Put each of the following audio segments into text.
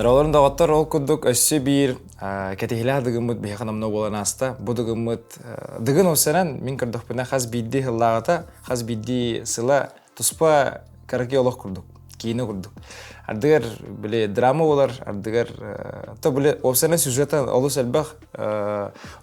Дороолорун доҕоттор, ол курдук өссө биир кэтиһилээх дыгыммыт биһиэхэ номнуо буолан ааста. Бу дыгыммыт дыгын ылсанан мин көрдөхпүнэ хас биирдии сыллааҕыта, хас биирдии сыла туспа кыракый олох курдук, киинэ курдук. Ардыгар били драма буолар, ардыгар то били уопсайынан сюжета олус элбэх,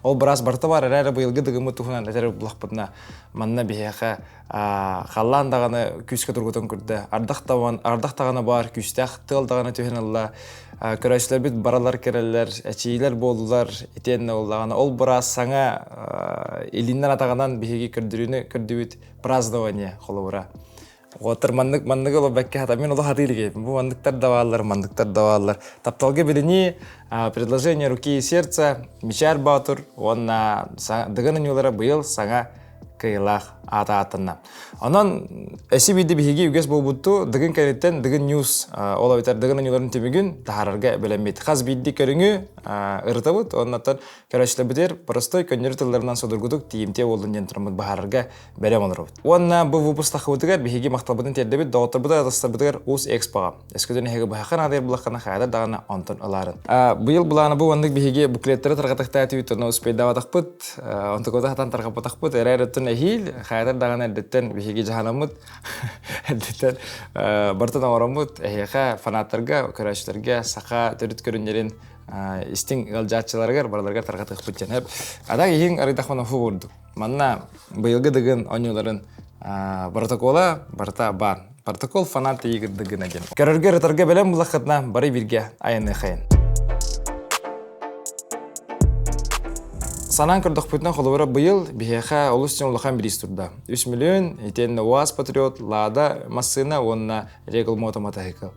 ол быраас барыта баар эрээри быйылгы дыгыммыт туһунан этэр буллахпытына манна биһиэхэ халлаан даҕаны күүскэ тургутан көрдө. Ардах даҕаны, ардах даҕаны баар, күүстээх тыал даҕаны түһэн ылла. Көрөөччүлэрбит баралар кэлэллэр, эчийиилэр буоллулар, итиэннэ буоллаҕына ол быраас саҥа илииннэн атаҕынан биһиги көрдөрүүнү көрдүбүт празднование холобура. Уоттар маннык манныгы олох бэккэ хата мин олох хатыы илигим. Бу манныктар да бааллар, манныктар да бааллар. Тапталга билинии, предложение руки и сердца, Мичээр Боотур уонна Дыгын оонньуулара быйыл саҥа кыайыылаах аата ааттанна. Онон эси биирдэ биһиги үгэс буолбуттуу Дыгын кэнниттэн Дыгын News ол эбэтэр Дыгын оонньууларын түмүгүн таһаарарга бэлэммит. Хас биирдии көрүҥү ырытабыт, оннуттан көрөөччүлэрбитигэр простой көннөрү тылларынан судургутук тиийимтиэ буоллун диэн тураммыт быһаарарга бэлэм олоробут. Уонна бу выпуск тахыбытыгар биһиги махталбытын тиэрдэбит доҕотторбутугар атастарбытыгар Уус Экспоҕа. Өскөтүн эһиги быһахха наадыйар булаххына хайата даҕаны онтон ылаарын. Быйыл былаана бу маннык биһиги буклеттары тарҕатахтаатыбыт, ону успейдаабатахпыт, онтукута хатан тарҕаппатахпыт, эрээр өттүн эһиил хайатар даҕаны эрдэттэн биһиги дьаһанаммыт, эрдэттэн барытын оҥороммут, эһиэхэ фанаттарга, көрөөччүлэргэ саха төрүт көрүннэрин истиҥ ыалдьааччыларыгар барыларыгар тарҕатыахпыт диэн. Адаг иһиҥ арыйдахпына фу курдук. Манна быйылгы Дыгын оонньууларын протокола барыта баар. Протокол фанат игр Дыгына диэн. Көрөргө ырытарга бэлэм буллаххытына бары бииргэ айаныахайын. Санаан көрдөхпүтүнэ холобура быйыл биһиэхэ олус дьон улахан бириис турда. 3 миллион, итиэннэ УАЗ Патриот, Лада массыына уонна Regal Moto мотоцикл.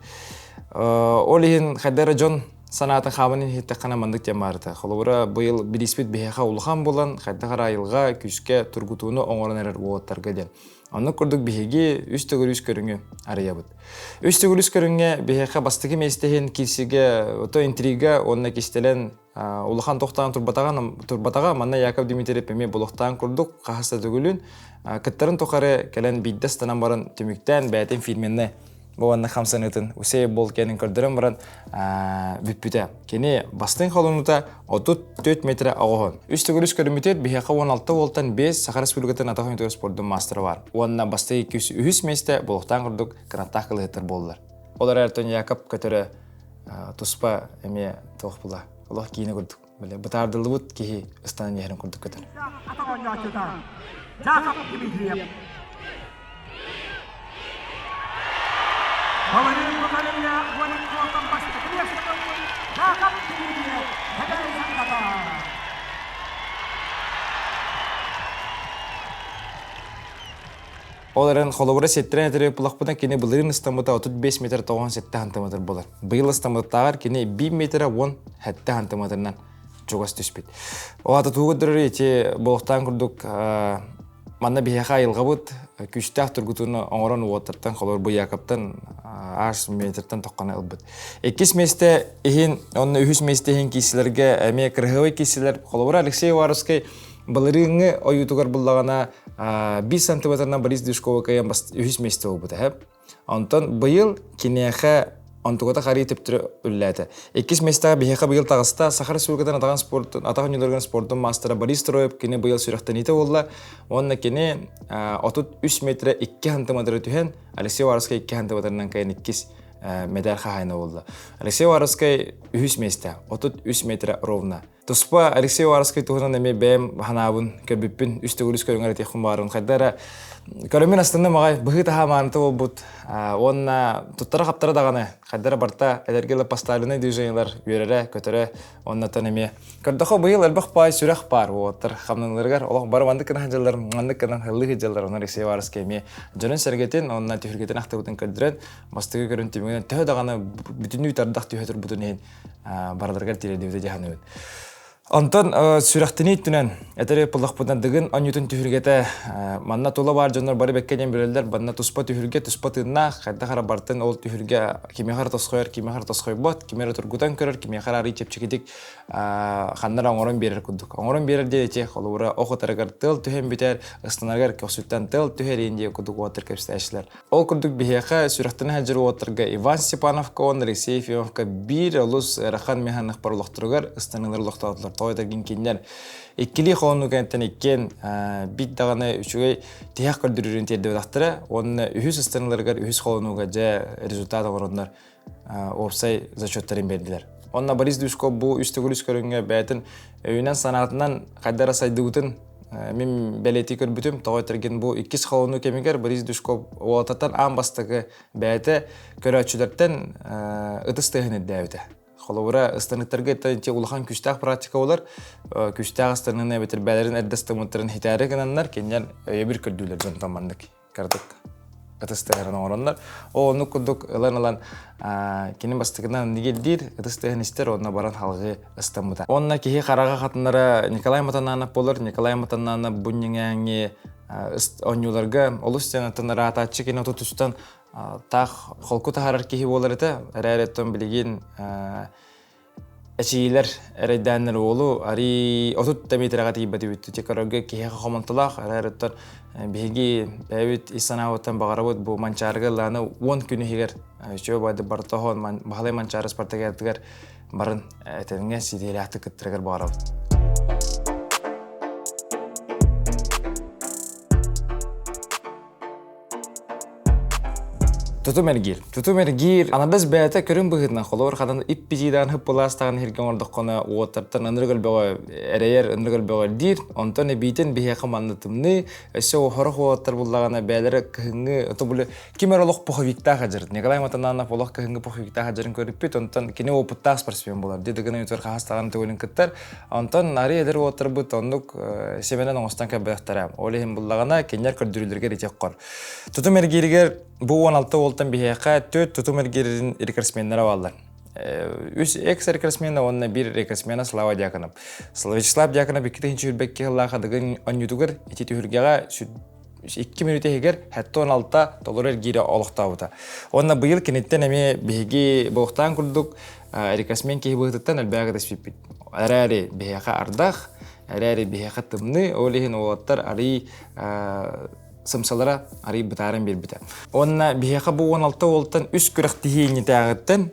Ол иһин хайда эрэ дьон санаатын хааман иһиттэххинэ маннык диэн баарыта. Холобура, быйыл бирииспит биһиэхэ улахан буолан, хайдах эрэ айылҕа күүскэ тургутууну оҥорон эрэр уолаттарга диэн. Оннук курдук биһиги үс төгүл үс көрүҥү арыйабыт. Үс төгүл үс көрүҥҥэ биһиэхэ бастакы миэстэ иһин киирсигэ ото интрига уонна кистэлэн улахан тохтоон турбатаҕа, турбатаҕа манна Яков Дмитриев эмиэ булуохтаан курдук хаһыс да төгүлүн кыттарын тухары кэлэн биирдэ ыстанан баран түмүктээн бэйэтин фирменнэ Бу уонна хамсаныытын Усей Болкенин көрдөрөн баран бүппүтэ. Кини бастыҥ холонуута 34 метрэ оҕоһун. Үс төгүл үс көрүммүтүгэр биһиэхэ 16 уолтан 5 Саха Республикатын атах оонньуутугар спордун маастара баар. Уонна бастакы иккис үһүс миэстэ буолуохтаан курдук кынаттаах кылыһыттар буоллулар. Ол эрээри Тони Якоб көтөрө туспа эмиэ туох була. Олох киинэ курдук. Бile бытаардыллыбыт киһи ыстанан иһэрин курдук көтөр. Атах оонньооччута Яков Дмитриев. Баларин Бакалия 12 бастакы миэстэни ылбыт Яков Дмитриев эдэр сандата. Ол эрэн холобура сиэттэрэн этэрэ булахпына кини былырыын ыстаммыта 35 метр 97 сантиметр буолар. Быйыл ыстаммыттааҕар кини 1 метрэ 17 сантиметрынан чугас түспүт. Ол аата тугу көрдөрөр ити буолуохтаан курдук манна биһиэхэ айылҕабыт күүстээх тургутууну оҥорон уоттартан холобур бу Якоптан аас метртэн тоххоно ылбыт. Иккис миэстэ иһин онно үһүс миэстэ иһин киирсилэргэ эмиэ кырыһыабай киирсилэр. Холобура Алексей Уваровскай былырыыҥҥы ойуутугар буллаҕына 5 сантиметрынан Борис Дюшкова кыайан үһүс миэстэ буолбута һэп. Онтон быйыл киниэхэ онтуката харыы төптөрү үллээтэ. Иккис миэстэҕэ биһиэхэ быйыл таҕыста Саха Республикатын атаҕын спортун, атах оонньууларыгар спордун маастара Борис Троев кини быйыл сүрэхтэниитэ буолла. Уонна кини 33 метрэ 2 сантиметры түһэн Алексей Уваровскай 2 сантиметрынан кыайан иккис медаль хаһаайына буолла. Алексей Уваровскай үһүс миэстэ 33 метрэ ровно. Туспа Алексей Уваровскай туһунан эмиэ бэйэм ханаабын көрбүппүн, үс төгүл үс көрүҥэр этиэхпин баарын. Хайда эрэ көрөммүн астынным аҕай, быһыы-таһаа мааныта буолбут. Уонна туттара-хаптара даҕаны, хайда эрэ барта эдэргэ ыла поставленнай движениелар үөрэрэ, көтөрө, оннотон эмиэ. Көрдөхө быйыл элбэх баай сүрэх баар уолаттар хамнаныыларыгар олох бары маннык гынан сылдьаллар, маннык гынан һыллыы сылдьаллар. Онон Алексей Уваровскай эмиэ дьонун-сэргэтин уонна түһүлгэтин ахтыбытын көрдөрөн, бастакы көрүн түмүгүнэн төһө даҕаны бүтүннүү тардах түһэ турбутун иһин барыларыгар тириэрдибитэ дьаһаныбыт. Онтон сүрэхтэнии өттүнэн этэр ыппыллахпытына Дыгын онньутун түһүлгэтэ манна тула баар дьоннор бары бэккэ диэн билэллэр банна туспа түһүлгэ туспа тыыннаах хайдах эрэ бартын ол түһүлгэ кимиэхэ эрэ тосхойор кимиэхэ эрэ тосхойбот кими эрэ тургутан көрөр кимиэхэ эрэ арыый чэпчэкитик ханна эрэ оҥорон биэрэр курдук оҥорон биэрэр диэн ити холобура ох ытарыгар тыал түһэн бүтэр ыстанарыгар көхсүттэн тыал түһэр иин диэн курдук уоттар кэпсэтээччилэр Ол курдук биһиэхэ сүрэхтэнэ сылдьар уолаттарга Иван Степановка уонна Алексей Ефимовка биир олус ыарахан механикпар олохторугар ыстаныылар олохтоотулар. Тоҕо этэргин кинилэр иккилии холонуу кэнниттэн иккиэн биир даҕаны үчүгэй тиһэх көрдөрүүрүн тиэрдибэтэхтэрэ уонна үһүс ыстаныыларыгар үһүс холонууга дьэ результат оҥороннор уопсай зачеттарын биэрдилэр. Онно Борис Душков бу үс төгүл үс көрүҥҥэ бэйэтин өйүнэн-санаатынан хайда эрэ сайдыбытын мин бэлиэтии көрбүтүм. Тоҕо этэргин бу иккис холонуу кэмигэр Борис Душков уолаттартан аан бастакы бэйэтэ көрөөччүлэртэн ытыс тыаһын ирдээбитэ. Холобура, ыстаныктарга ити улахан күүстээх практика болар. Күүстээх ыстаныыны эбэтэр бэйэлэрин эрдэ ыстаммыттарын хитээри гынаннар, кинилэр өйөбүл көрдүүлэр дьонтон маннык. кыратык ытыс тыаһын оҥороннор ол оннук курдук ылан ылан кини бастакынан нигилдиир ытыс тыаһын истэр уонна баран халҕыы ыстаммыта уонна киһи хараҕа хатынара Николай Матананов буолар Николай Матананов бу ньиҥээҥҥи оонньууларга олус диэн ыраатааччы кини отутустан таах холку таһаарар киһи буолар этэ эрээри оттон билигин Эчийиилэр эрэйдээннэр уолу арый 30 да миэтэрэҕэ тиийбэтибит. Ити көрөргө киһиэхэ хомолтолоох, эрээр оттон биһиги бэйэбит ис санаабыттан баҕарабыт бу Манчаарыга ыллааны 10 күн иһигэр үчүгэй байды бартоһон Баһылай Манчаары спартакиадатыгар барын этэҥҥэ ситиһиилээхтик кыттарыгар баҕарабыт. Тутум эргиир. Тутум эргиир анадас бэйэтэ көрүн быһыытынан холобур хатан иппитиидаан хыппылаастаҕын иһиргэ оҥордоххуна уоттартан ынырык өлбөҕө эрэйэр ынырык өлбөҕө эрдиир. Онтон эбиитин биһиэхэ манна тымныы өссө сорох уолаттар буллаҕына бэйэлэрэ кыһыҥҥы ото били ким эрэ олох пуховиктаах адьыр. Николай Матананов олох кыһыҥҥы пуховиктаах адьырын көрүппүт. Онтон кини опыттаах спортсмен буолар. Дии дыгын ыйтыр хаһастаҕын төгүлүн кыттар. Онтон нары эдэр уолаттарбыт оннук сэмэнэн оҥостон кэлбэтэхтэрэ. Ол иһин буллаҕына кинилэр көрдөрүүлэригэр ити хор. Тутум эргииригэр бу 16 уолтан биһиэхэ төрт тутум эргиирин рекордсменнара бааллар. Үс экс-рекордсмена уонна биир рекордсмена Слава Дьяконов. Вячеслав Дьяконов 2022 сыллаах Адыгын онньутугар ити түһүлгэҕэ 2 мүнүүтэ иһигэр 76 толору эргиирэ олохтообута. Уонна быйыл киниттэн эмиэ биһиги буолуохтаан курдук рекордсмен киһи быһыытыттан элбэҕи кэтэспиппит. Эрээри биһиэхэ ардах, эрээри биһиэхэ тымныы, ол иһин уолаттар арый сымсалара арый бытааран биэрбитэ. Уонна биһиэхэ бу 16 уолтан үс күрэхтэһии иннитээҕиттэн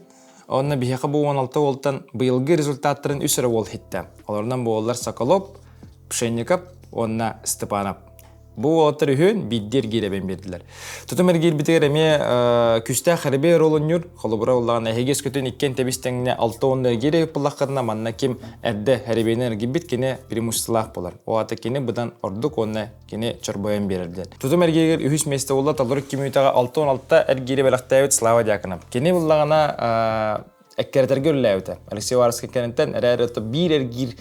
Онно биһиэхэ бу 16 уолтан быйылгы результаттарын үс эрэ уол иһиттэ. Олорунан буолаллар Соколов, Пшенников уонна Степанов. Бу уолаттар үһүн биирдии эргиир эбэн биэрдилэр. Тутум эргиирбитигэр эмиэ күүстээх хэрбэй роль оонньуур. Холобура ыллаҕына эһиги өскөтүн иккиэн тэбис тэҥҥэ алта уонна эргиир ыппыллаххытына манна ким эрдэ хэрибиэнэн эргийбит кини преимуществолаах буолар. Ол аата кини быдан ордук уонна кини чорбойон биэрэр диэн. Тутум эргииригэр үһүс миэстэ буолла толору икки мүнүүтэҕэ 66 эргиири бэлэхтээбит Слава Дьяконов. Кини буллаҕына эккирэтэргэ үлэлээбитэ. Алексей Уваровскай кэнниттэн эрээри биир эргиир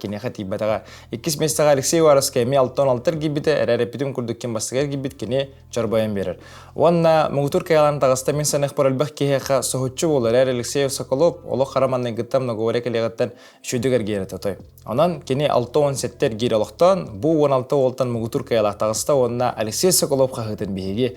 киниэхэ тиийбэтэҕэ. Иккис миэстэҕэ Алексей Уваровскай эмиэ 66 эргийбитэ, эрээри эппитим курдук ким бастакы эргийбит кини чорбойон биэрэр. Уонна муҥутуур кыайалаан таҕыста мин саныахпар элбэх киһиэхэ соһуччу буолар. Эрээри Алексей Соколов олох хара манныгыттан многоворе кэлиэҕиттэн үчүгдүк эргийэр этэ Онон кини 67 эргиир олохтоон, бу 16 уолтан муҥутуур кыайалаах таҕыста уонна Алексей Соколов хаһыытын биһиги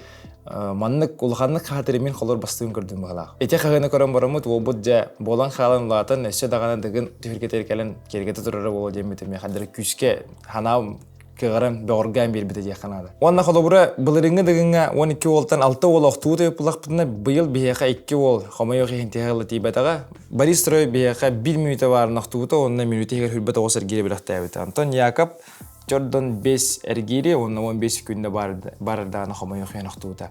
маннык улаханнык хаһатыр мин холор бастыын көрдүм быһалаах. Ити хаһыыны көрөн бараммыт уолбут дьэ буолан хаалан улаатан өссө даҕаны дыгын түһүлгэтигэр кэлэн киэргэтэ турара буолуо диэммит эмиэ ханна эрэ күүскэ ханаам кыаҕыран бөҕөргөөн биэрбитэ диэххэ наада. Уонна холобура былырыыҥҥы дыгыҥҥа 12 уолтан 6 уол охтуу тойоппулахпытына быйыл биһиэхэ 2 уол хомойуох иһин тиһэ ыла тиийбэтэҕэ. Борис Строй биһиэхэ 1 мүнүүтэ баарын охтубута уонна мүнүүтэ иһигэр хүрбэт оҕус эргиирэ бэлэхтээбитэ. Антон Яков Чордон 5 эргиири уонна 15 күндэ барардаҕына хомойуох иһин охтубута.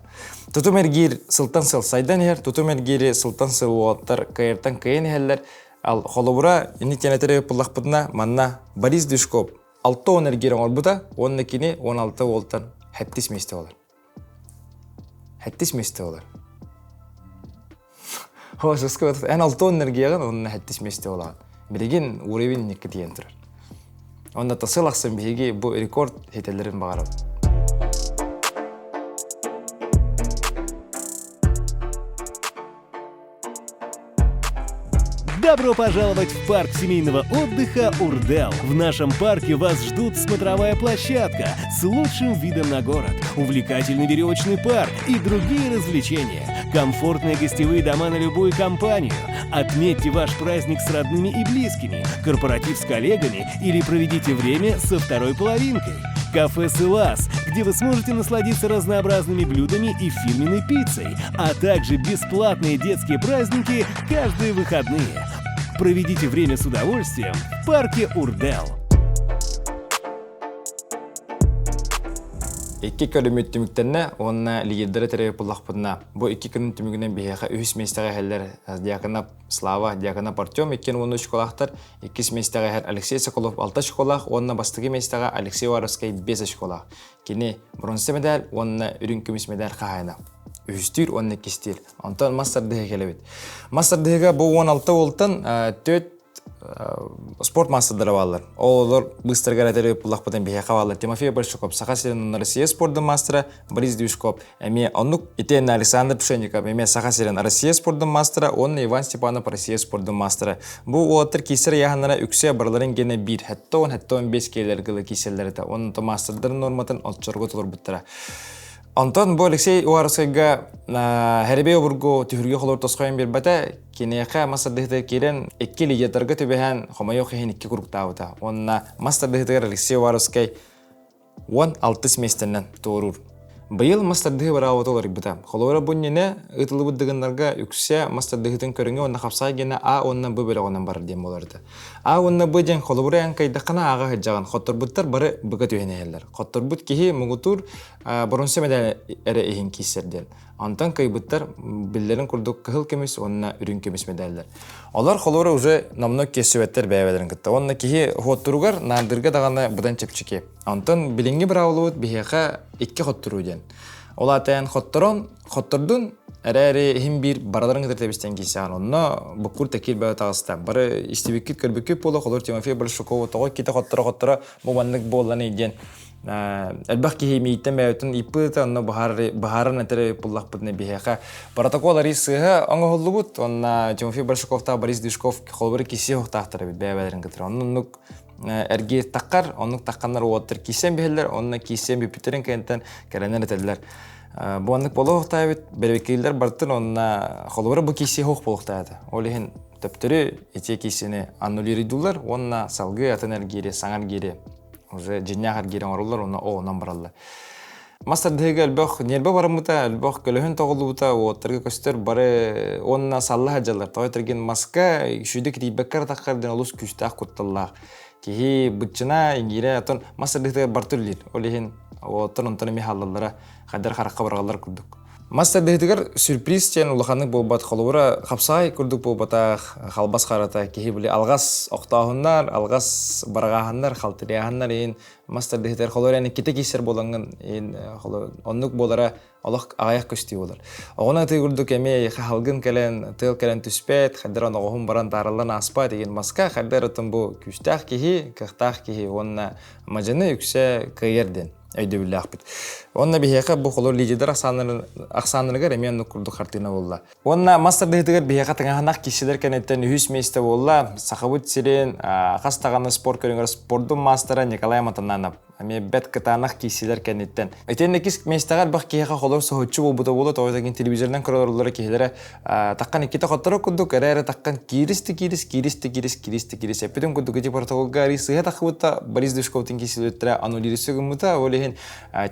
Тутум эргиир сылтан сыл сайдан иһэр, тутум эргиири сылтан сыл уолаттар кыайартан кыайан иһэллэр. Ал холобура, инник тиэнэтэрэ ыппыллахпытына, манна Борис Душков 60 эргиир оҥорбута уонна кини 16 уолтан 7 миэстэ буолар. 7 миэстэ буолар. Эн 60 эргиэҕин уонна 7 миэстэ буолаҕын. Билигин уровень инникки тиийэн турар. Онно сыл ахсын биһиги бу рекорд хитэллэрин баҕарабыт. Добро пожаловать в парк семейного отдыха «Урдел». В нашем парке вас ждут смотровая площадка с лучшим видом на город, увлекательный веревочный парк и другие развлечения, комфортные гостевые дома на любую компанию. Отметьте ваш праздник с родными и близкими, корпоратив с коллегами или проведите время со второй половинкой. Кафе «Сылас», где вы сможете насладиться разнообразными блюдами и фирменной пиццей, а также бесплатные детские праздники каждые выходные. Проведите время с удовольствием в парке Урдел. Икки көрүмүт түмүктэннэ уонна лидердары тэрийэр буоллахпытына, бу икки күнүн түмүгүнэн биһиэхэ үһүс миэстэҕэ иһэллэр Дьяконов Слава, Дьяконов Артем иккиэн уонна очколаахтар, иккис миэстэҕэ иһэр Алексей Соколов алта очколаах уонна бастакы миэстэҕэ Алексей Уваровскай биэс очколаах. Кини бронза медаль уонна үрүҥ көмүс медаль хаһаайына. Үһүстүүр уонна иккистиир. Онтон мас тардыһа кэлэбит. Мас тардыһыга бу 16 уолтан төрт спорт маастардара бааллар. Олор быстаргар этери буллахпытын биһиэхэ бааллар. Тимофей Большаков, Саха сирин Россия спордун маастара, Борис Движков, эмиэ оннук итиэннэ Александр Пшенников, эмиэ Саха сирин Россия спордун маастара, уонна Иван Степанов Россия спордун маастара. Бу уолаттар киисэр ыйааһыннара үксэ барыларын генэ биир, 70-75 киэлэр гылы киисэллэр этэ. Онон маастардарын норматын оччорго толорбуттара. Онтон бу Алексей Уарскайга Хэрибей обургу түһүлгэ холор тосхойон биэрбэтэ, киниэхэ мас тардыһытыгар киирэн икки лидердарга түбэһэн хомойуох иһин икки куруктаабыта. Уонна мас тардыһытыгар Алексей Уваровскай 16 миэстэнэн туоруур. Быйыл мас тардыһыы быраабыта уларыйбыта. Холобура бу иннинэ ыытыллыбыт дыгыннарга үксэ мас тардыһыытын көрүҥэ уонна хапсаай гиэнэ А уонна Б бөлөҕүнэн барар диэн буоларда. А уонна Б диэн холобура эн кыайдаххына ааҕа сылдьаҕын. Хотторбуттар бары быга түһэн иһэллэр. Хотторбут киһи муҥутуур боруонса мэдээлэ эрэ иһин киирсэр диэн. Онтон кыайбыттар биллэрин курдук кыһыл көмүс уонна үрүҥ көмүс мэдээллэр. Олор холобура уже номно киэссибэттэр бэйэбэлэрин кытта. Уонна киһи хуоттуругар наардырга даҕаны быдан чэпчэки. Онтон билиҥҥи быраабылабыт биһиэхэ икки хотторуу диэн. Ол аата хотторон, хоттордун эрээри иһин биир барыларын кытары тэбистэн киирсэҕин. Онно буккур тэкиир бөҕө таҕыста. Бары истибиккит, көрбүккүт буолуо, холобур Тимофей Большакову тоҕо иккитэ хотторо-хотторо бу маннык буолланый диэн элбэх киһи мииттэн бэйэтин ыйыппыта, онно быһааран этэр буллахпытына биһиэхэ протокол арый сыыһа оҥоһуллубут. Онно Тимофей Большаковтаах Борис Дышков холобура киси оһохтаахтар эбит бэйэбэлэрин кытары. Оннук эргиир таххар, оннук тахханнар уоттар киирсэн биһэллэр, онно киирсэн бүппүттэрин кэнниттэн кэлэннэр этэллэр. Бу оннук буолуохтаабыт, бэрэбиккииллэр бартын онно холобура бу киирсии суох буолуохтаата. Ол иһин төптөрү ити киирсини аннулируйдуулар уонна салгыы атын эргиири, саҥа эргиири уже дьиннээх эргиири оҥороллор уонна оҕонон бараллар. Мас тардыһыыга элбэх ньиэрбэ бараммыта, элбэх көлөһүн тоҕуллубута, уоттарга көстөр бары уонна салла сылдьаллар. Тоҕо этэргин маска сүүдэ кирийбэккэ эрэ таххар диэн олус күүстээх кутталлаах. Киһи быччына, иҥиирэ, оттон мас тардыһыытыгар барыта үлэлиир. Ол иһин уоттар онтон эмиэ хааллаллара, хайдах харахха быраҕаллар курдук. Мас тардыһыытыгар сюрприз диэн улаханнык буолбат. Холобура, хапсаҕай курдук буолбатах, халбас харата, киһи били алҕас охтооһуннар, алҕас бараҕааһыннар, халтырыйааһыннар иһин мас тардыһытыгар холобура эн иккитэ киирсэр буолаҥҥын иһин оннук буолара олох аҕыйах көстүү буолар. Оҕону ытыы курдук эмиэ хаһалгын кэлэн, тыал кэлэн түспэт, хайдара оноҕоһун баран таарыллан ааспат игин маска хайдар отон бу күүстээх киһи, кыахтаах киһи уонна мадьыны үксэ кыайар диэн өйдөбүллээхпит. Уонна биһиэхэ бу холор лидердэр ахсааннарыгар эмиэ оннук курдук хартыына буолла. Уонна мас тардыһыытыгар биһиэхэ тыҥаһанах киирсилэр кэнниттэн үһүс миэстэ буолла. Сахабыт сирин хас даҕаны спорт көрүҥэр спордун маастара Николай Матананов эмиэ бэрт кытаанах киирсилэр кэнниттэн. Итиэннэ иккис миэстэҕэ элбэх киһиэхэ холор соһуччу буолбута буолуо, тоҕо диэн телевизорынан көрө киһилэрэ таххан иккитэ хотторо курдук, эрэ-эрэ таххан киирис да киирис, киирис да киирис, киирис да киирис. Эппитин курдук ити протоколга арый сыыһа таххыбыта, Борис Дышковтын киирсилиттэрэ аннулируйса гыммыта, ол иһин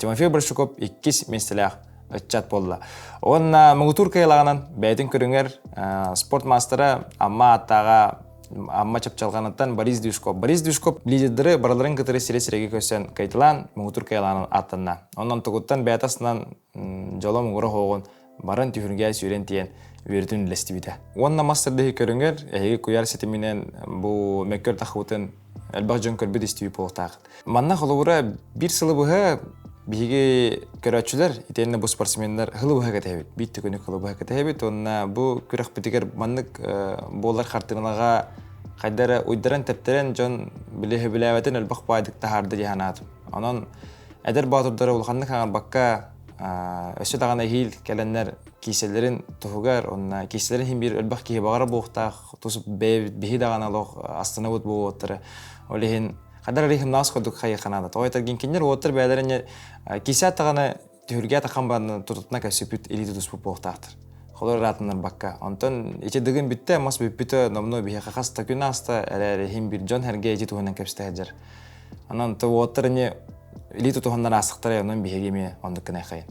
Тимофей Большаков иккис миэстэлээх ыччат буолла. Уонна муҥутуур кыайылаҕынан бэйэтин көрүҥэр спорт маастара Амма ааттааҕа Амма чапчалҕаныттан Борис Дюшков. Борис Дюшков лидердары барыларын кытары сирэ-сирэгэ көрсөн кайтылаан муҥутуур кыайылаҕынан ааттанна. Онон тугуттан бэйэтэ астынан дьоло муҥура хоҕун баран түһүргэ сүүрэн тиийэн үөрүтүн үллэстибитэ. Уонна мас тардыһыы көрүҥэр эһиги куйаар ситиминэн бу мөккөр тахыбытын элбэх дьон көрбүт истибит буолуохтаахыт. Манна холобура биир сылы быһа биһиги көрөөччүлэр итиэннэ бу спортсменнар хылы быһа кэтэһэбит. Биир түгүнү хылы быһа кэтэһэбит уонна бу күрэхпитигэр маннык буолар хартыыналаҕа хайда эрэ уйдаран тэптэрэн дьон били сөбүлээбэтин элбэх баайдык таһаарда дии санаатым. Онон эдэр боотурдары улаханнык хаҥарбакка. Өссө даҕаны эһиил кэлэннэр киисэлэрин туһугар, онно киисэлэрин иһин биир элбэх киһи баҕара буолуохтаах, тус бэйэбит биһи даҕаны олох астынабыт буолуоттара. Ол иһин хадар эрэ хымнаас курдук хайыханаада. Тоҕо этэргин кинилэр уоттар бэйэлэрин киисэ аттаҕаны түһүлгэ атахан баран тутутуна көрсүпүт илии тутуспут буолуохтаахтар. Холор ыраатыннарбакка. Онтон ити дыгын бүттэ, мас бүппүтэ, номнуо биһиэхэ хас да күн ааста, эрээри иһин бир дьон сэргэ ити туһунан кэпсэтэ сылдьар. Онон уоттар ини илии тутуһаннар аастахтара, онон биһиги эмиэ оннук гынайхайын.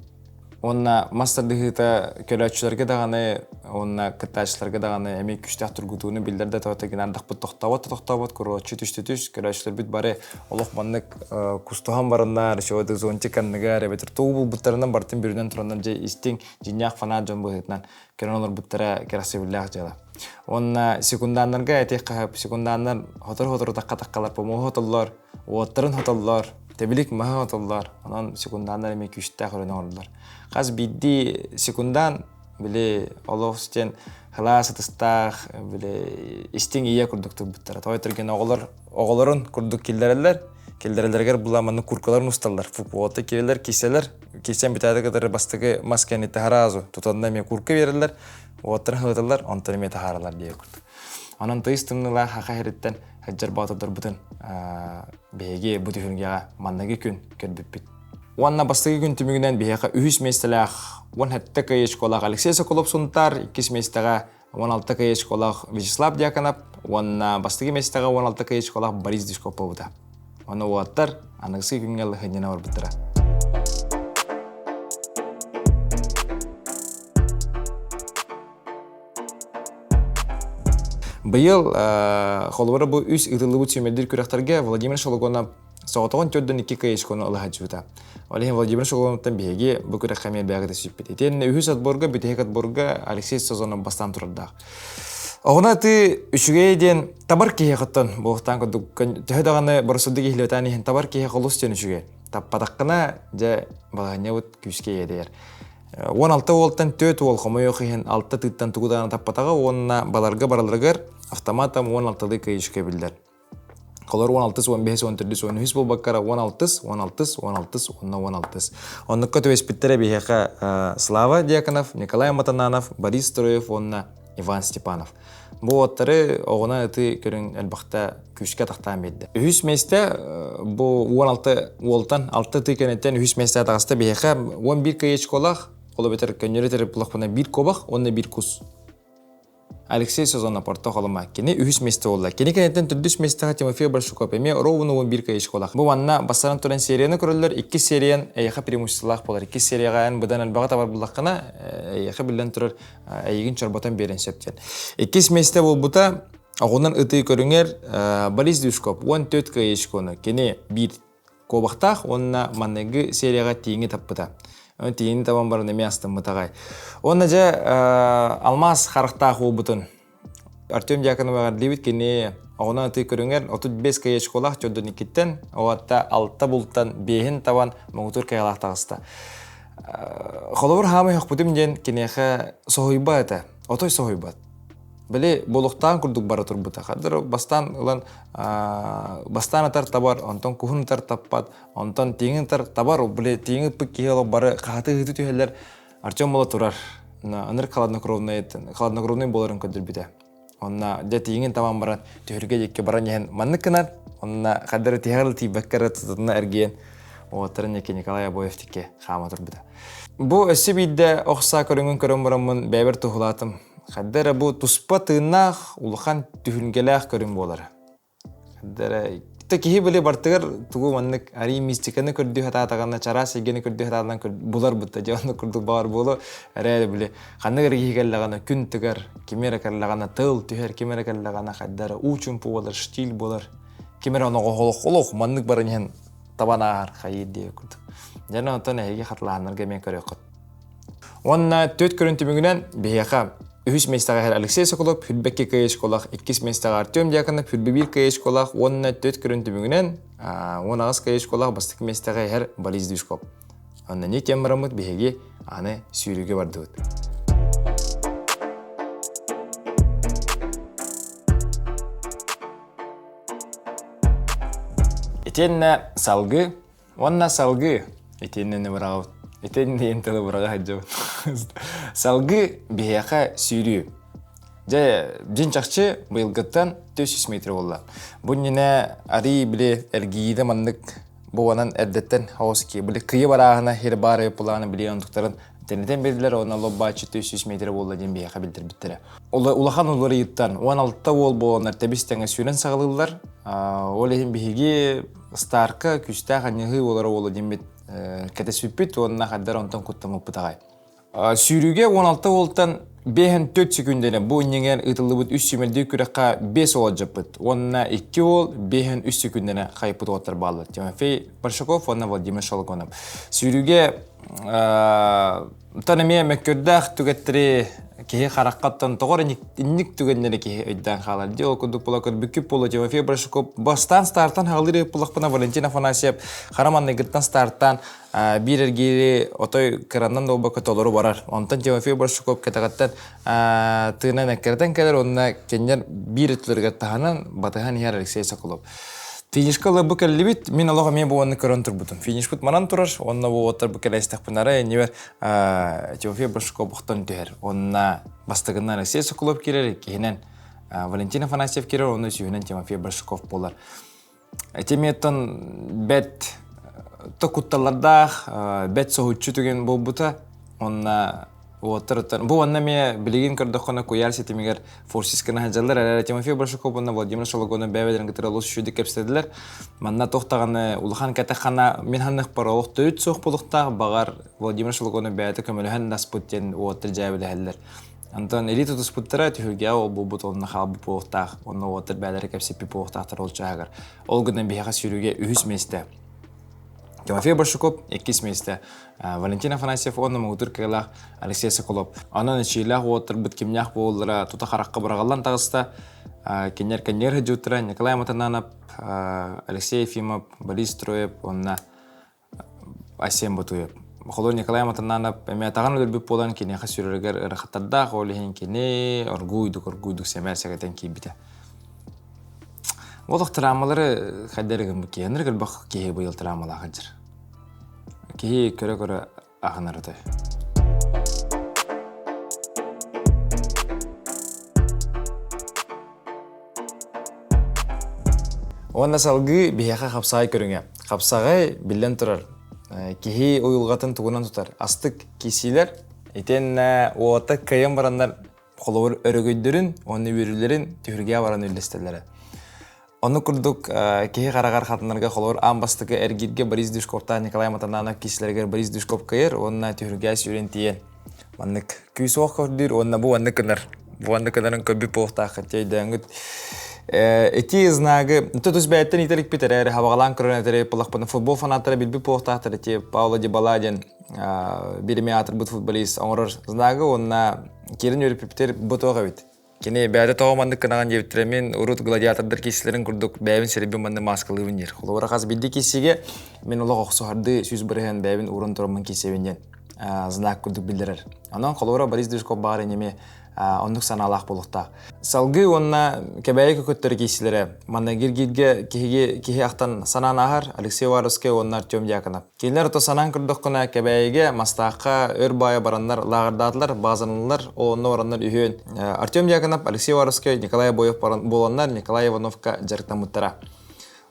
Уонна мас тардыһыыта көрөөччүлэргэ даҕаны уонна кыттааччыларга даҕаны эмиэ күүстээх тургутууну биллэрдэ тоҕо гынан ардахпыт тохтообот да тохтообот куруоччу түстэ түс көрөөччүлэрбит бары олох маннык кустуһан бараннар еще зонтик анныгар эбэтэр тугу булбуттарынан барытын бүрүнэн тураннар дьэ истиҥ дьиҥнээх фанат дьон быһыытынан көрөн олорбуттара кэрэхсэбиллээх дьыала. Уонна секунданнарга этиэх хаһып секунданнар хотору-хотору такка-таккалар помоһу хотоллор, уоттарын хотоллор, тэбилик маһы хотоллор. Онон секунданнар эмиэ күүстээх үлэни оҥороллор. Хас биирдии секундан били олох диэн хылаас ытыстаах били истиҥ ийэ курдук турбуттара. Тоҕо этэргин оҕолор оҕолорун курдук киллэрэллэр. Киллэрэллэригэр була маннык куркаларын усталлар. Фукуота кирэлэр, киселер. Кисен бүтээдэ кытары бастакы мас кэнниттэн сразу тутанна эмиэ курка биэрэллэр, уоттарын хылыталлар, онтон эмиэ таһаараллар диye курдук. Онон тыйыс тымныылаах хаха иһириттэн сылдьар боотурдарбытын биһиги бу түһүлгэҕэ манныгы күн көрбүппүт. Уонна бастакы күн түмүгүнэн биһиэхэ үһүс миэстэлээх 17 кыайыачкалаах Алексей Соколов Сунтаар, иккис миэстэҕэ 16 кыайыачкалаах Вячеслав Дьяконов уонна бастакы миэстэҕэ 16 кыайыачкалаах Борис Дюшков буолбута. Онно уолаттар аныгыскы күҥҥэ лыһынньана барбыттара. Быйыл холобура бу үс ыытыллыбыт сүүмэрдиир күрэхтэргэ Владимир Шологонов соҕотоҕун төрдөн икки кыайышкону ылаһадьыбыта. Ол иһин Владимир Шологоновтан биһиги бу күрэххэ эмиэ бэйэҕит сүппүт. Итиэннэ үһүс отборга, бүтэһик отборга Алексей Созонов бастаан турардаах. Оҕуна аты үчүгэй диэн табар киһиэхэттэн буолуохтаан курдук төһө даҕаны боросуддук иһилиэтаан иһин табар киһиэхэ олус диэн үчүгэй. Таппатаххына дьэ балаһанньабыт күүскэ иэдэйэр. 16 уолтан 4 уол хомойуох иһин 6 тыыттан тугу даҕаны таппатаҕа уонна баларга бараларыгар автоматом 16-лыы кыайышка биллэр. Холор 16, 15, 14, 13 буолбаккара 16, 16, 16 уонна 16. Оннукка түбэспиттэрэ биһиэхэ Слава Дьяконов, Николай Матананов, Борис Строев уонна Иван Степанов. Бу уоттары оҕуна ыты көрүҥ элбэхтэ күүскэ атахтаан биэрдэ. Үһүс миэстэ бу 16 уолтан 6 ытыы кэнниттэн үһүс миэстэ таҕыста биһиэхэ 11 кыйычколаах, ол эбэтэр көннөрү тэрил булахпына биир куобах уонна биир кус. Алексей Созонов орто холома. Кини үһүс миэстэ буолла. Кини кэнниттэн төрдүс миэстэҕэ Тимофей Большуков эмиэ ровно 11 кыйычколаах. Бу манна бастаран туран серияны көрөллөр. Иккис сериян эйиэхэ преимуществолаах буолар. Иккис серияҕа эн быдан элбэҕи табар буллаххына, эйиэхэ биллэн турар эйигин чорботон биэрэн сөп диэн. Иккис миэстэ буолбута оҕунан ытыы көрүҥэр Борис Дюшков 14 кыайыачкону кини биир куобахтаах уонна манныгы серияҕа тииҥи таппыта. Тииҥи табан баран эмиэ астыммытаҕай. Уонна дьэ алмаас харахтаах уолбутун Артем Дьяконов эҕэрдиибит кини оҕунан ытыы көрүҥэр 35 кыайыачколаах чордон иккиттэн, уотта алта бултан биэһин табан муҥутуур кыайалаах таҕыста. Холобур хаамай хохпутум диэн киниэхэ соһуйбат этэ. Отой соһуйбат. Били буолуохтаан курдук бара турбута. Хадыр бастаан ылан бастаан атар табар, онтон куһун ытар таппат, онтон тииҥин ытар табар, били тииҥи ыппыт киһи олох бары хаһаты ыһыты түһэллэр. Артем буола турар. Ынырык хладнокровный хладнокровный буоларын көрдөрбүтэ. Онно дьэ тииҥин табан баран түһүргэ диэки баран иһэн маннык гынан, онно хадары тиһэҕэр тиийбэккэ эрэ тутатына эргийэн уолаттарын диэки Николай Обоев диэки хаама турбута. Бу өссө биирдэ ох саа көрүҥүн көрөн бараммын бэйэбэр туһулаатым. Хайда эрэ бу туспа тыыннаах, улахан түһүлгэлээх көрүҥ буолара. Хайда эрэ киһи били бартыгар тугу маннык арий мистиканы көрдүү сатаатаҕына, чараас эйгэни көрдүү сатаатаҕына булар бутта дьэ оннук курдук баҕар буолуо эрээри били ханнык эрэ киһи кэллэҕинэ күн тыгар, ким эрэ кэллэҕинэ тыл түһэр, ким эрэ кэллэҕинэ хайда эрэ уу чумпу буолар, штиль буолар, ким эрэ оноҕоһолох олох маннык баран иһэн табан ааһар хайыыр диэ курдук. Дьэ онтон эһиги хатылаһаннарга эмиэ көрүөххүт. Уонна төрт көрүн түмүгүнэн биһиэхэ үһүс миэстэҕэ иһэр Алексей Соколов Хүрбэкки кыайышколах, иккис миэстэҕэ Артем Дьяконов Хүрбэбиир кыайышколах уонна төрт көрүн түмүгүнэн 18 кыайышколах бастакы миэстэҕэ иһэр Борис Движков. Онно не тем бараммыт биһиги аны сүүрүүгэ бардыбыт. Итиэннэ салгыы уонна салгыы итиэннэ быраҕабыт. Итин диэн тылы быраҕа сылдьабын. Салгыы биһиэхэ сүүрүү. Дьэ, дьин чахчы быйылгыттан 400 метр буолла. Бу иннинэ арый били эргийиитэ маннык буолан эрдэттэн хаос ки били кыйы барааһына хир баар пулааны били онтуктарын тэнитэн бердилер онно лоббааччы 400 метр буолла диэн биһиэхэ билдэрбиттэрэ. Улахан уларыйыттан 16 уол буоланнар тэбис тэҥэ сүүрэн саҕалыыллар. Ол иһин биһиги старка күүстээх анньыһыы буолара буолла диэммит кэтэспиппит уонна хайдар онтон куттаммыппыт аҕай. Сүүрүүгэ 16 уолтан 5-4 секүндэнэ бу иннигэр ыытыллыбыт үс сүүмэрдиир күрэххэ 5 уол алдьаппыт уонна 2 уол 5-3 секүндэнэ хайыппыт уолаттар бааллар. Тимофей Большаков уонна Владимир Шологонов. Сүүрүүгэ тон эмиэ мөккүрдээх түгэттэри киһи хараххаттан тоҕор инник түгэннэри киһи өйдөөн хаалар. Дии ол курдук була көрбүккүт буолуо Тимофей Большаков бастаан стартан хаалыр ыппылахпына Валентин Афанасьев хара манныгыттан стартаан биир эргиири отой кыранан да буолбакка толору барар. Онтон Тимофей Большаков кэтэҕиттэн тыынан эккирэтэн кэлэр уонна кинилэр биир өттүлэригэр таһынан батыһан иһэр Алексей Соколов. Финишка ылы бу кэллибит, мин олох эмиэ бу уонна көрөн турбутум. Финишпыт манан турар, онно бу уоттар бу кэлэстэхпин арай иннибэр Тимофей Большаков охтон түһэр. Онно бастакынан Алексей Соколов киирэр, иккиһинэн Валентин Афанасьев киирэр, онно үсүһүнэн Тимофей Большаков буолар. Ити эмиэттэн бэт то кутталлардаах, бэт соһуччу түгэн буолбута. Онно уоттар бу уонна эмиэ билигин көрдөххүнэ куйаар ситимигэр форсис гына сылдьаллар. Эрэ Тимофей Большаков уонна Владимир Шологонов бэйэ-бэйэлэрин кытары олус үчүгэйдик кэпсэтилэр. Манна туох даҕаны улахан кэтэх хана мин ханнык олох төрүт суох буолуохтаах, баҕар Владимир Шологонов бэйэтэ көмөлөһөн даспыт диэн уоттар дьээбэлэһэллэр. Онтон илии тутуспуттара түһүлгэҕэ ол буолбут онно хаалбыт буолуохтаах, онно уолаттар бэйэлэрэ кэпсэппит буолуохтаахтар ол чааһыгар. Ол гынан биһиэхэ сүүрүүгэ үһүс миэстэ Тимофей Большаков, иккис миэстэ Валентин Афанасьев уонна муҥутуур кыалаах Алексей Соколов. Онон эчиилээх уолаттарбыт кимнээх буолаллара тута харахха быраҕыллан таҕыста. Кинилэр кэннигэр сылдьыбыттара Николай Матананов, Алексей Ефимов, Борис Троев уонна Айсен Ботуев. Холур Николай Матананов эмиэ атаҕын өлөрбүт буолан киниэхэ сүүрэригэр ыарахаттардаах, ол иһин кини оргууйдук-оргууйдук сэмээр сэгэтэн киирбитэ. Олох травмалары хайдары гыммыт киһи, ынырык элбэх киһи быйыл травмалаах сылдьар. Киһи көрө-көрө аһынар отой. Уонна салгыы биһиэхэ хапсаҕай көрүҥэ. Хапсаҕай, биллэн турар, киһи уйулҕатын тугунан тутар. Астык киисиилэр итиэннэ уолаттар кыайан бараннар холобур өрөгөйдөрүн уонна үөрүүлэрин түһүлгэҕэ баран үллэстэллэрэ. Ону курдук киһи хараҕар хатанарга холобур аан бастакы эргииргэ Борис Дюшковтаах Николай Матананов киисилэригэр Борис Дюшков кыайар уонна түһүлгэҕэ сүүрэн тиийэн маннык күүс уох көрдүүр уонна бу маннык гынар бу маннык гынарын көрбүт буолуохтааххыт өйдөөҥҥүт ити знагы тус бэйэттэн иитэ иликпит эрээри хабаҕалаан көрөн этэри буоллахпына футбол фанаттара билбит буолуохтаахтар ити Пауло Дибала диэн биир эмиэ аатырбыт футболист оҥорор знагы уонна киирэн үөрүппүттэр бу туох эбит Кини бэйэтэ тоҕо маннык гынаҕын диэбиттэрэ мин урут гладиатордар киирсилэрин курдук бэйэбин сирэйбин маннык мааскалыыбын диир. Холобура хас биирдии киирсиигэ мин олох охсуһардыы 100% бэйэбин ууран тураммын киирсэбин диэн знак курдук биллэрэр. Онон холобура Борис Дюшков баҕар эмиэ оннук санаалаах буолуохтаах. Салгыы уонна Кэбээйи көкөттөрө киирсилэрэ манна гиргииргэ киһиги киһи ахтан санаан ааһар Алексей Уваровскай уонна Артем Дьяконов. Кинилэр ото санаан көрдөххүнэ, Кэбээйигэ, Мастаахха өр баайа бараннар лааҕырдаатылар, баазаныллар, ол онно бараннар үһүөн Артем Дьяконов, Алексей Уваровскай, Николай Обоев буоланнар Николай Ивановка дьарыктаммыттара.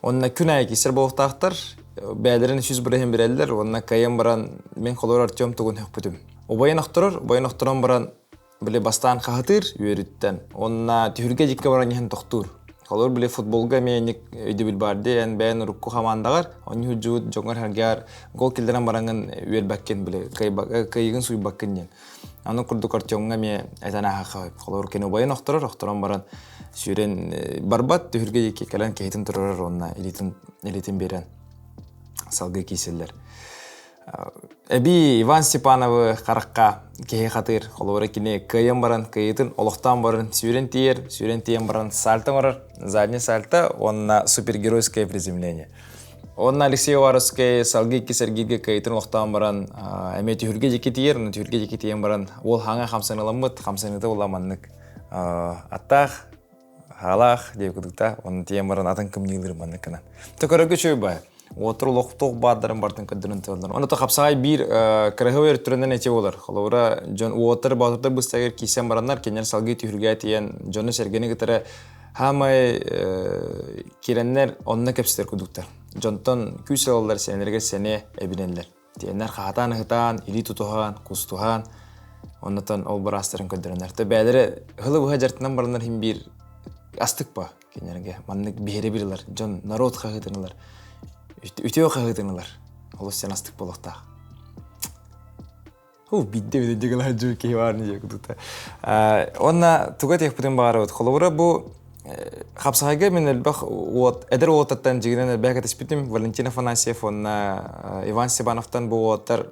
Онно күн аайы киирсэр буолуохтаахтар, бэйэлэрин 100% билэллэр уонна кыайан баран мин холобур Артем тугун сөхпүтүм. Убайын охторор, убайын охторон баран били бастаан хаһытыыр үөрүттэн уонна түһүлгэ дьиккэ баран иһэн тохтуур. Холобур били футболга эмиэ инник өйдөбүл баар дии эн бэйэн урукку хамаандаҕар оонньуу дьоҥҥор сэргээр гол киллэрэн бараҥҥын үөрбэккин били кыайыгын сууйбаккын диэн. Аны курдук Артемҥа эмиэ этэн ааһахха холобур кини убайын охторор, охторон баран сүүрэн барбат түһүлгэ диэки кэлэн киһитин турарар уонна илиитин илиитин биэрэн салгыы киирсэллэр. Эбии Иван Степановы харахха киһи хатыыр. Холобура кини кыайан баран, кыайыытын олохтоон баран сүүрэн тиийэр, сүүрэн тиийэн баран сальто оҥорор, задний сальто уонна супергеройское приземление. Уонна Алексей Уваровскай салгыы иккис эргииргэ кыайыытын олохтоон баран эмиэ түһүлгэ диэки тиийэр, онно түһүлгэ диэки тиийэн баран уол хаҥа хамсаныламмыт, хамсаныыта буолла маннык аттаах, хаалаах диэбит курдук да, онно тиийэн баран атын кымньыылыыр маннык гынан. Төкөрөргө үчүгэй баай. Уоттар олохтоох баардарын бартын көрдөрөн тураллар. Онно хапсаҕай биир кыраһыабай өртүрэнэн эти болар. Холобура, дьон уоттар боотурдар быстагар киирсэн бараннар, кинилэр салгыы түһүлгэ тиийэн дьону-сэргэни кытары хаамай киирэннэр онно кэпсэтэр курдуктар. Дьонтон күүс ылаллар, сэнэлэригэр сэниэ эбинэллэр. Тиэннэр хаһатаан-ыһытаан, илии тутуһаан, кустуһаан, оннотон ол быраастарын көрдөрөннөр. Тэ бээлэрэ ыһылы быһа дьартынан бараннар иһин биир астык ба кинилэргэ. Маннык биһирэбил ылар, дьон народ хаһыытын ылар, үтүө хаһыытын ылар. Олус сен астык буолуохтаах. Ху, бидде бидде дигала жу киһи баар диye кудута. Онна туга тиэхпитин баарыбыт. Холобура бу Хапсаҕайга мин элбэх уот, эдэр уолаттартан дьигинэн элбэх кэтэспитим. Валентин Афанасьев уонна Иван Степановтан бу уолаттар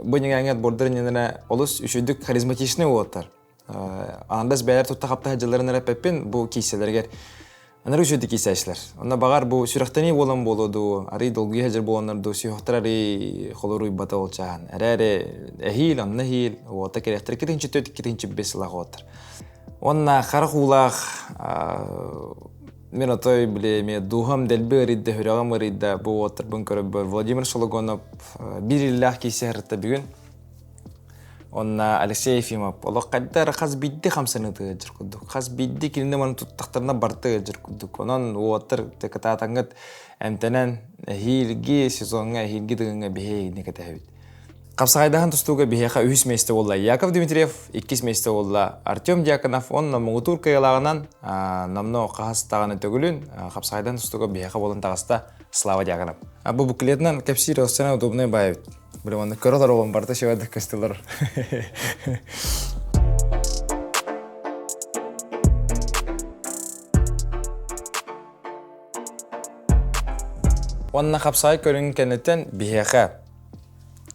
бу ньиҥээҥҥэ отбордар иннинэ олус үчүгдүк харизматичный уолаттар. Андас бэйэр тутта хапта сылдьалларын эрэппэппин бу киисэлэригэр Анары үчүгдүк киисээчилэр. Онно баҕар бу сүрэхтэнии буолан буолуо дуу, арый долгуйа сылдьар буоланнар дуу, сүһүөхтэр арый холоруйбата ол чааһын. Эрээри эһиил, онно эһиил, уота кэлиэхтэр 2-4, 2-5 сылаах уоттар. Уонна харах уулаах мин отой били эмиэ дууһам дэлби ыарыйда, сүрэҕим ыарыйда бу уоттарбын көрөрбөр Владимир Шологонов биир иллээх киисэ сырытта бүгүн. Онна Алексей Ефимов олох хайда эрэ хас биирдии хамсаныыта ыалдьар курдук. Хас биирдии кинини маны туттахтарына барыта ыалдьар курдук. Онон уолаттар кытаатаҥҥыт эмтэнэн эһиилги сезоҥҥа, эһиилги дыгыҥҥа биһиги кэтэһэбит. Хапсаҕайдаһан тустууга биһиэхэ үһүс миэстэ буолла Яков Дмитриев, иккис миэстэ буолла Артем Дьяконов уонна муҥутуур кыайыылааҕынан номнуо хаһыс даҕаны төгүлүн хапсаҕайдан тустууга биһиэхэ буолан таҕыста Слава Дьяконов. Бу буклетынан кэпсиир сцена удобный баайбыт. Били манна көрө олоробун барыта шевадык көстөлөр. Уонна хапсаҕай көрүҥ кэнниттэн биһиэхэ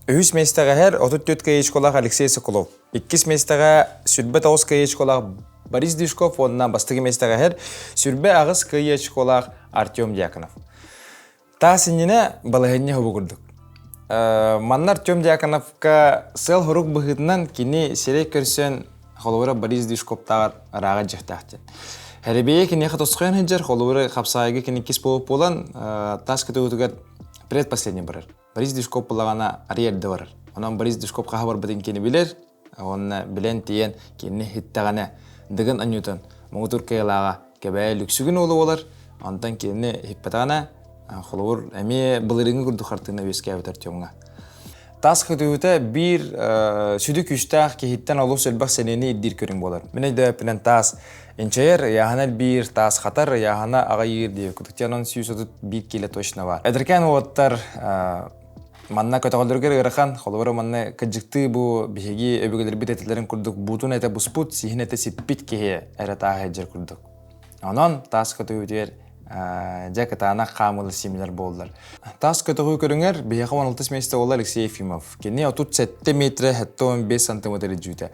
Үһүс миэстэҕэ 34 кыайыычкалаах Алексей Соколов, иккис миэстэҕэ 29 кыайыычкалаах Борис Дюшков уонна бастакы миэстэҕэ 28 кыайыычкалаах Артем Дьяконов. Таас иннинэ балаһыанньа хобу курдук. Манна Артем Дьяконовка сыал-сорук быһыытынан кини сирэй көрсөн холобура Борис Дюшковтааҕар ырааҕа дьиэхтээх диэн. Хэрибиэйэ киниэхэ тосхойон сылдьар, холобура хапсаайга кини иккис буолуп буолан таас көтөҕүтүгэр предпоследний барар. Борис Дюшков булаҕана арый эрдэ барар. Онон Борис Дюшков хаһа барбытын кини билэр, уонна билэн тиийэн кинини иһиттэҕинэ Дыгын Анютан муҥутуур кыайылааҕа Кэбээйи Лүксүгүн уола буолар, онтон кинини иһиппэтэҕинэ холобур эмиэ былырыыҥҥы курдук хартыына үөскээбит Артемҥа. Тас көтүүтэ биир сүдү күүстээх киһиттэн олус элбэх сэниэни ирдиир көрүҥ буолар. Мин өйдөөппүнэн таас Инчэйэр, ыйааһына элбиир, таас хатар, ыйааһына аҕайыыр диэбит курдук. Онон 131 киилэ точно баар. Эдэркээн уолаттар манна көтөҕөллөрүгэр ыарахан, холобура манна кыдьыктыы бу биһиги өбүгэлэрбит этилэрин курдук буутун этэ буспут, сиһин этэ сиппит киһи эрэ тааһы илдьэр курдук. Онон таас көтөҕүүтүгэр дьэ кытаанах хаамылы сиэмэлэр буоллар. Таас көтөҕүү көрүҥэр биһиэхэ 16 миэстэ буолла Алексей Ефимов. Кини 37 метрэ 75 сантиметр илдьүүтэ.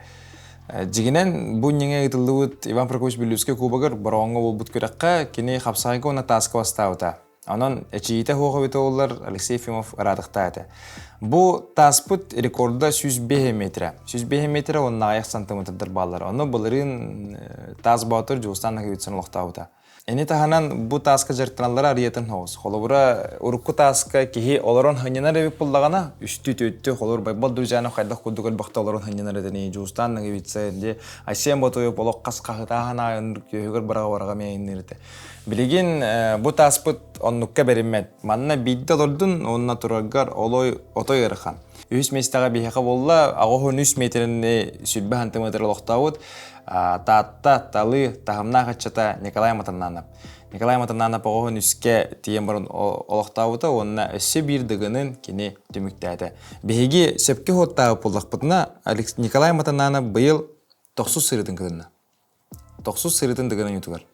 Дьигинэн, бу инньэҥэ ыытыллыбыт Иван Прокопьевич Бүлүүскэй кубогар Бороҕоҥҥо буолбут күрэххэ кини хапсаҕайга уонна тааска бастаабыта. Онон эчийиитэ суох эбитэ буоллар Алексей Ефимов ыраатыхтаа этэ. Бу тааспыт рекорда 105 метрэ. 105 метрэ уонна аҕыйах сантиметрдар бааллар. Ону былырыын Таас Боотур Дьулустаан Наговицын олохтообута. Ини таһынан бу тааска дьарыктаналлара арыйатын соҕус. Холобура, урукку тааска киһи олорон сынньанар эбит буоллаҕына, үстүү-түөртүү, холобур, Байбал Друзьянов хайдах курдук элбэхтэ олорон сынньанар этиний, Дьулустаан Наговица, дии Айсен Ботуев олох хас хаһытааһын аайы күөһүгэр быраҕа-быраҕа мэйинниир этэ. Билигин бу тааспыт оннукка бэриммэт. Манна биирдэ олордун уонна тураргар олой отой ыарахан. Үһүс миэстэҕэ биһиэхэ буолла, 83 миэтэрэни 120 сантиметр олохтообут Таатта, Талы, таһымнаах ыччата Николай Матаннанов. Николай Матаннанов оҕоһун үскэ тиийэн баран олохтообута уонна өссө биир дыгынын кини түмүктээтэ. Биһиги сөпкө суоттаабыт буоллахпытына, Николай Матаннанов быйыл тохсус сырыытын кытынна. Тохсус сырыытын дыгын ойуутугар.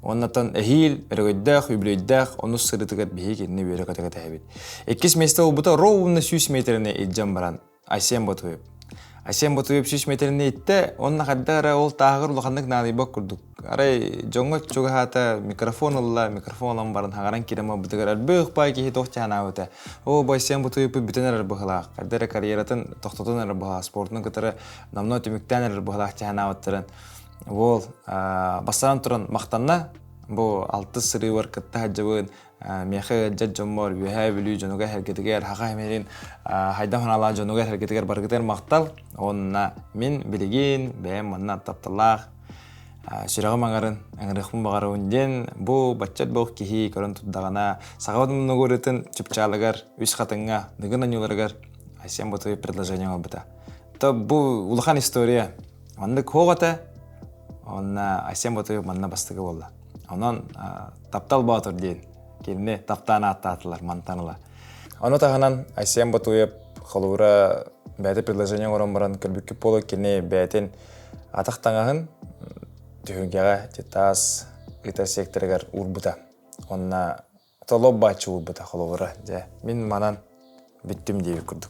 Уоннаттан эһиил, өрөгөйдөөх, үбүлүөйдээх онус сырыытыгар биһиги кинини үөрэ-көтө кэтэһэбит. Иккис миэстэ буолбута ровно 100 метрини илдьэн баран Айсен Ботуев. Айсен Ботуев 100 метрини иттэ, онно хайдах эрэ ол тааһыгар улаханнык наадыйбат курдук. Арай дьоҥҥо чугаһаата микрофон ылла, микрофон ылан баран хагаран киирэн барбытыгар элбэх баай киһи туох чаанаабыта. Оо, бу Айсен Ботуевпут бүтэн эрэр быһылаах. Хайдах эрэ карьератын тохтотон эрэр быһылаах, спортун кытары номнуо түмүктээн эрэр быһылаах чаанаабыттарын. Уол бастаан туран махтанна. Бу алтыс сырыыбар кытта сылдьабын. Миэхэ ыалдьар дьоммор, Үөһээ Бүлүү дьонугар-сэргэтигэр, Саха Симэрин хайдах санаалаах дьонугар-сэргэтигэр барыгытыгар махтал. Уонна мин билигин бэйэм манна тапталлаах сүрэҕим аҥарын ыҥырыахпын баҕарабын диэн бу баччат буох киһи көрөн турдаҕына сахабыт муннугурытын чыпчаалыгар үс хатыҥҥа ныгын онньууларыгар Айсен Ботуев предложение оҥорбута. То бу улахан история. Оннук суох этэ. Онно Айсен Ботуев манна бастакы буолла. Онон таптал боотур диэн кинини таптаан ааттаатылар мантан ыла. Ону таһынан Айсен Ботуев холобура бэйэтэ предложение оҥорон баран көрбүккүт буолуо кини бэйэтин атах таҥаһын түһүлгэҕэ таас ыытар секторыгар уурбута. Онно толоп бааччы уурбута холобура дьэ мин манан бүттүм диэбит курдук.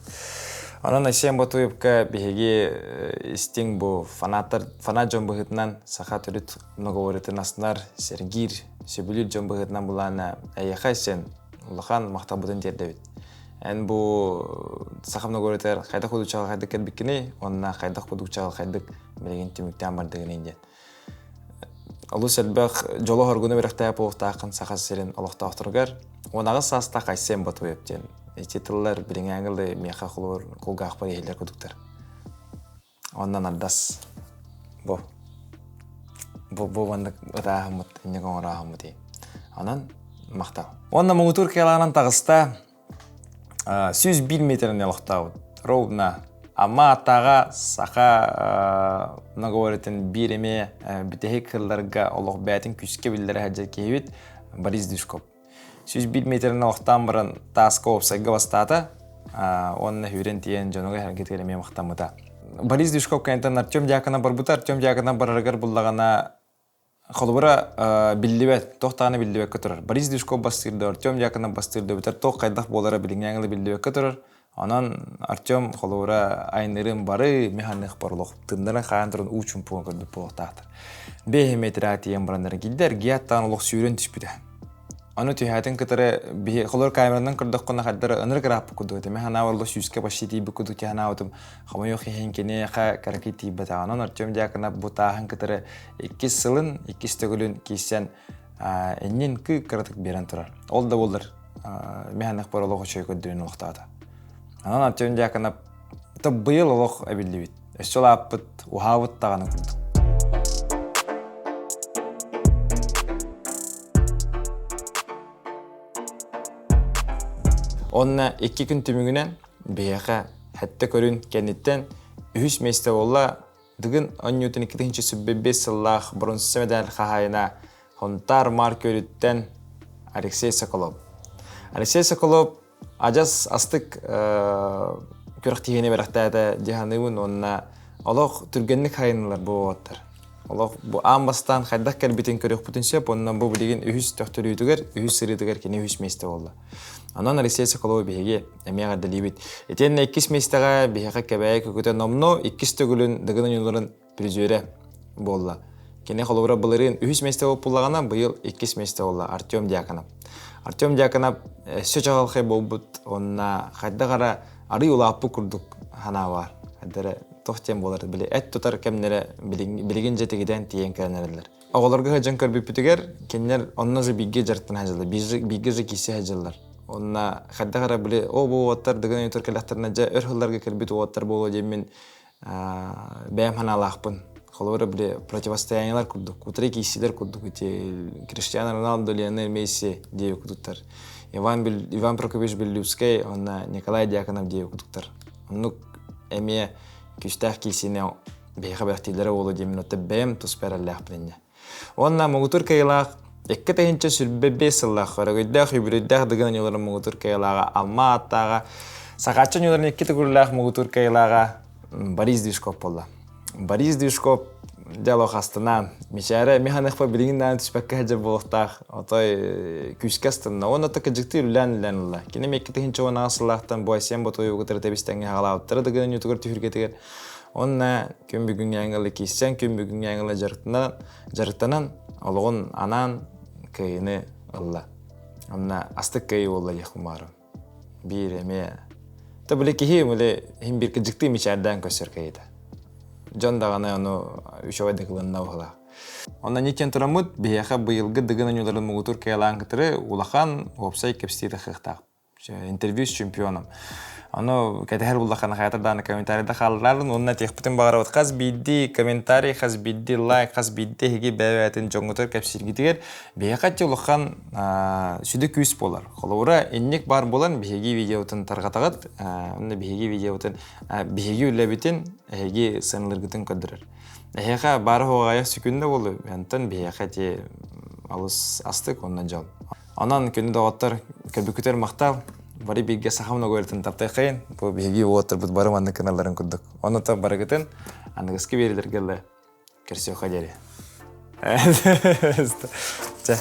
Онон Айсен Ботуевка биһиги истиҥ бу фанаттар фанат дьон быһыытынан саха төрүт многоворитын астынар, сэргиир, сөбүлүүр дьон быһыытынан булаана эйиэхэ Айсен улахан махталбытын тиэрдэбит. Эн бу саха многоворитыгар хайдах курдук чаҕылхайдык кэлбиккиний уонна хайдах курдук чаҕылхайдык билигин түмүктээн бардыгыный диэн. Олус элбэх дьолу-соргуну үөрэхтээх буолуохтааххын Саха сирин олохтоохторугар. 18 саастаах Айсен Ботуев диэн ити тыллар билиҥээҥи миэхэ холобур кулгаахпар иһиллэр курдуктар. Онон ардас бу бу бу маннык ытааһыммыт инник оҥорооһуммут Онон махтал. Уонна муҥутуур кыалаанан таҕыста 101 метрин олохтообут. Ровно Амма аттааҕа саха многоворитын биир эмиэ бүтэһик сылларга олох бэйэтин күүскэ биллэрэ сылдьар киһибит Борис Дюшков. 101 метрин олохтоон баран тааска уопсайга бастаата уонна сүүрэн тиийэн дьонугар сэргэтигэр эмиэ махтаммыта. Борис Дюшков кэнниттэн Артем Дьяконов барбыта. Артем Дьяконов барарыгар буллаҕына Холобура, биллибэт, туох даҕаны биллибэккэ турар. Борис Дюшков бастыыр да, Артем Дьяконов бастыыр да эбэтэр туох хайдах буолара билиҥҥээҥи да биллибэккэ турар. Онон Артем холобура айанныырын бары механых олох тыннарын хаан туран уу чумпуга көрбүт буолуохтаахтар. Бэһи метраа тиийэн бараннар киирдэ, эргийэ аттаан олох сүүрэн түспүтэ. Ону түһээтин кытары биһи холор камеранан көрдөххүнэ хайдары ынырык ырааппыт курдук этэ. Мин санаабар олох сүүскэ почти тиийбит курдук дии санаабытым. Хомойуох иһин киниэхэ кыракый тиийбэтэҕэ. Онон Артем Дьяконов бу тааһын кытары иккис сылын, иккис төгүлүн киирсэн иннин кы-кыратык биэрэн турар. Ол да буоллар механик бар олох үчүгэй көрдөрүүнү олохтоото. Онон Артем Дьяконов быйыл олох эбиллибит. Өссө улааппыт, уһаабыт даҕаны курдук. Онно икки күн түмүгүнэн биһиэхэ сэттэ көрүн кэнниттэн үһүс миэстэ буолла Дыгын оонньуутун 2025 сыллаах боруонса медаль хаһаайына Хонтаар Маар Күөлүттэн Алексей Соколов. Алексей Соколов адьас астык күрэхтэһиини бэлэхтээтэ дии саныыбын уонна олох түргэнник хайыннылар бу уолаттар. Олох бу аан бастаан хайдах кэлбитин көрүөхпүтүн сөп уонна бу билигин үһүс төхтөрүүтүгэр, үһүс сырыытыгар кини үһүс миэстэ буолла. Онон Алексей Соколову биһиги эмиэ эҕэрдэлиибит. Итиэннэ иккис миэстэҕэ биһиэхэ Кэбээйи Көкүтэ номнуо иккис төгүлүн Дыгын оонньууларын призерэ буолла. Кини холобура былырыын үһүс миэстэ буоллаҕына, быйыл иккис миэстэ буолла Артем Дьяконов. Артем Дьяконов өссө чаҕылхай буолбут уонна хайдах эрэ арый улааппыт курдук санаа баар. Хайдах эрэ туох диэн буолар били эт тутар кэмнэрэ билигин дьэ тигитэн тиийэн кэлэн эрэллэр. Оҕолорго сылдьан көрбүппүтүгэр кинилэр онно же бииргэ дьарыктана сылдьаллар, бииргэ же киирсэ сылдьаллар. Онно хайдах эрэ били оо бу уолаттар Дыгын оонньуутугар кэллэхтэринэ дьэ өр сылларга кэлбит уолаттар буолуо диэммин бэйэм санаалаахпын. Холобура били противостояниелар курдук, утары киирсиилэр курдук ити Криштиану Роналду, Лионель Месси диэби курдуктар. Иван, Иван Прокопьевич Беллюбскай уонна Николай Дьяконов диэби курдуктар. Оннук эмиэ күүстээх киирсиини биһиэхэ бэлэхтииллэрэ буолуо диэммин оттон бэйэм туспа эрэллээхпин инньэ. Уонна муҥутуур кыайыылаах 2025 сыллаах өрөгөйдөөх үбүлүөйдээх Дыгын оонньууларын муҥутуур кыайыылааҕа Амма ааттааҕа Сахааччы оонньууларын икки төгүллээх муҥутуур кыайыылааҕа Борис Движков буолла. Борис Движков дьэ олох астына мичээрэ эмиэ ханыахпа билигин даҕаны түспэккэ сылдьар буолуохтаах отой күүскэ астынна уонна то кыдьыктыы үлэлээн үлэлээн ылла кини эмиэ 2016 сыллаахтан бу Айсен Ботуеву кытары тэбис-тэҥҥэ хаалаабыттара Дыгын оонньуутугар түһүлгэтигэр Уонна күн бүгүҥҥү аҥылы киирсэн, күн бүгүҥҥү аҥылы дьарыктанан, дьарыктанан олоҕун анаан кыайыыны ылла. Онно астык кыайыы буолла диэх баарым. Биир эмиэ то били киһи били иһин биир кыдьыктыы мичээрдээн көрсөр кыайыыта. Дьон даҕаны ону үчүгэй да кылынна быһыылаах. Онно нитен тураммыт биһиэхэ быйылгы Дыгын оонньууларын муҥутуур кыайалаан кытары улахан уопсай кэпсэтии тахыахтаах. Интервью с чемпионом. Ону кэтэһэр буллаххына хайатар даҕаны комментарийда хаалларарын уонна этиэхпитин баҕарабыт хас биирдии комментарий, хас биирдии лайк, хас биирдии эһиги бэйэ-бэйэтин дьоҥҥутугар кэпсииргитигэр биһиэхэ ити улахан сүдү күүс буолар. Холобура, инник баар буолан биһиги видеобытын тарҕатаҕыт, уонна биһиги видеобытын биһиги үлэбитин эһиги сыаналыыргытын көрдөрөр. Эһиэхэ баара суоҕа сүкүн да буолуо, онтон биһиэхэ ити алыс астык уонна дьол. Онон күндү доҕоттор, көрбүккүтүгэр махтал. Бары бииргэ саха многоверытын таптайхайын. Бу биһиги уолаттарбыт бары маннык гыналларын курдук. Онно барыгытын аныгыскы биэрилэргэ ыла көрсүөххэ диэри. Чэ.